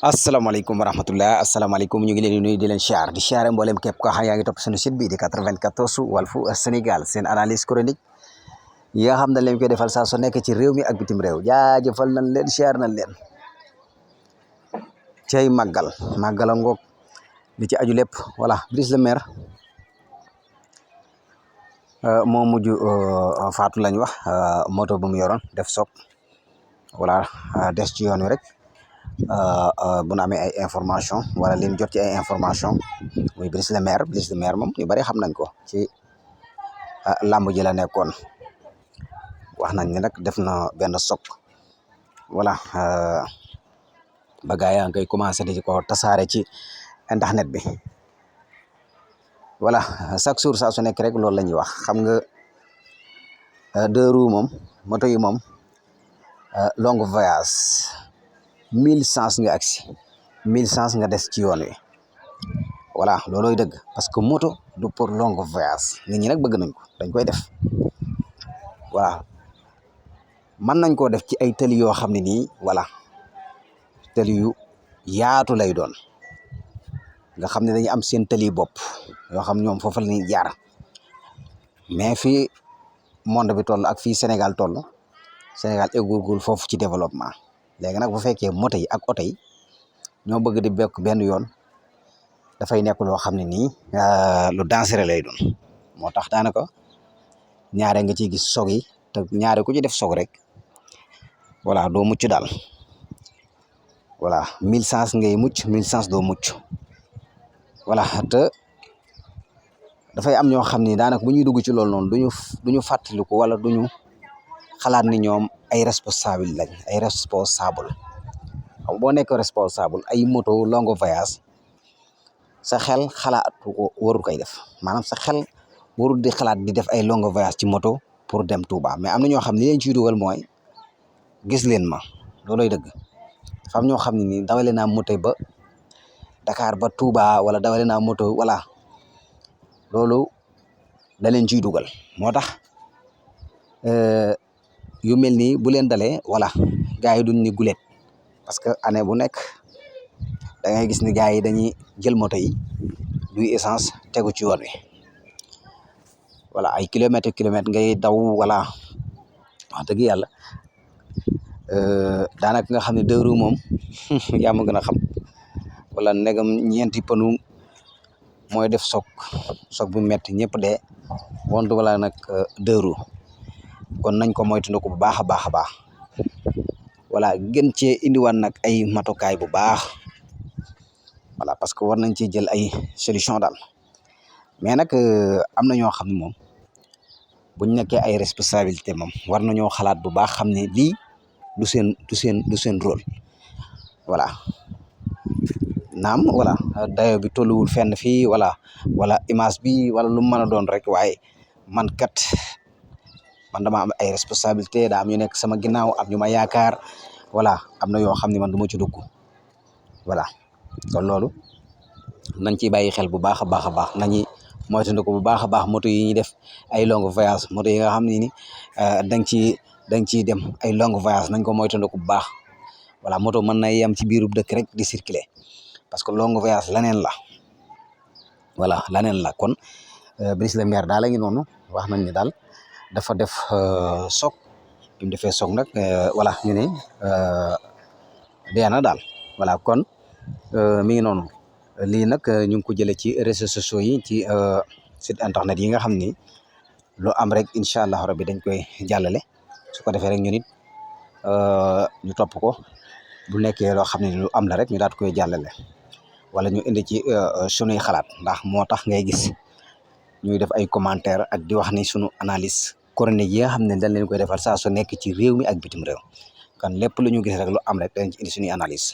asalaamaaleykum wa rahmatullah asalaamaaleykum ñu ngi leen di nuyu di leen siyaar di siyaare mboolem képp koo xam yaa ngi topp suñu site bi di 94 Walfu Sénégal seen analyse chronique yi nga xam ne leen koy defal saa su nekk ci réew mi ak bitim réew jaajëfal nañ leen siyaar nañ leen cey màggal a ngoog li ci aju lépp voilà Brice le maire moo mujj faatu lañ wax moto bu mu yoroon def soog voilà des ci yoon wi rek bu nu amee ay information wala leen jot ci ay information muy Brice le maire moom ñu bari xam nañ ko ci làmb ji la nekkoon wax nañ ne nag def na benn soog voilà ba gaa yaa ngi koy commencé di ko tasaare ci internet bi voilà chaque jour saa su nekk rek loolu la ñuy wax xam nga deux roues moom moto yi moom longue voyage 1100 nga agsi 1100 nga des ci yoon wi voilà loolooy dëgg parce que moto du pour longue voyage nit ñi nag bëgg nañ ko dañ koy def voilà mën nañ koo def ci ay tëli yoo xam ne nii voilà tëli yu yaatu lay doon nga xam ne dañuy am seen tëli bopp yoo xam ñoom foofu la ñuy jaar mais fii monde bi toll ak fii Sénégal toll Sénégal eggul foofu ci développement léegi nag bu fekkee moto yi ak oto yi ñoo bëgg di bokk benn yoon dafay nekk loo xam ne nii lu dangereux lay doon moo tax daanaka ñaare nga ciy gis soog yi te ñaare ku ci def soog rek voilà doo mucc daal voilà 1100 ngay mucc 1100 doo mucc voilà te dafay am ñoo xam ni daanaka bu ñuy dugg ci loolu noonu duñu fàttaliku wala duñu xalaat ni ñoom ay responsable lañ ay responsable xam boo nekk responsable ay moto longue voyage sa xel xalaatu ko warul koy def maanaam sa xel warul di xalaat di def ay longue voyage ci moto pour dem Touba mais am na ñoo xam ne li leen ciy dugal mooy gis leen ma looloy dëgg dafa am ñoo xam ne nii dawale naa moto ba Dakar ba Touba wala dawale naa moto voilà loolu da leen ciy dugal moo tax yu mel nii bu leen dalee voilà gars yi duñ ni gulet parce que année bu nekk da ngay gis ni gars yi dañuy jël moto yi duy essence tegu ci yoon wi voilà ay kilomètres ngay daw voilà wax dëgg yàlla daanaka nga xam ne deux roues moom yaa ma gën a xam wala ndegam ñeenti panu mooy def soog bu metti ñëpp de wontu wala nag deux roues kon nañ ko moytandiku bu baax a baax a baax voilà gën cee indiwaat nag ay matukaay bu baax voilà parce que war nañ ci jël ay solution daal mais nag am na ñoo xam ne moom buñ nekkee ay responsabilité moom war nañoo xalaat bu baax xam ne lii du seen rôle voilà naam voilà dayo bi tolluwul fenn fii wala image bi wala lu mu mën a doon rek waaye man dama am ay responsabilité daa am ñu nekk sama ginnaaw am ñu ma yaakaar voilà am na yoo xam ne man du ma ci dugg voilà kon loolu nañ ciy bàyyi xel bu baax a baax a baax nañuy moytandiku bu baax a baax moto yi ñuy def ay longue voyage moto yi nga xam ne ni dañ ciy dem ay longue voyage nañ ko moytandiku bu baax voilà moto mën na yem ci biirub dëkk rek di circuler parce que longue voyage laneen la voilà laneen la kon Brice le maire daal la ngi noonu wax nañ ne daal dafa def soog bi mu defee soog nag voilà ñu ne dee na daal voilà kon mi ngi noonu lii nag ñu ngi ko jëlee ci réseaux sociaux yi ci site internet yi nga xam ni lu am rek incha allah rabbi dañ koy jàllale su ko defee rek ñu nit ñu topp ko bu nekkee loo xam ne lu am la rek ñu daat koy jàllale wala ñu indi ci sunuy xalaat ndax moo tax ngay gis ñuy def ay commentaire ak di wax ni sunu analyse chronique yi nga xam ne dañ leen koy defal saa su nekk ci réew mi ak bitim réew kon lépp lu ñu gis rek lu am rek dañ ci indi suñuy analyse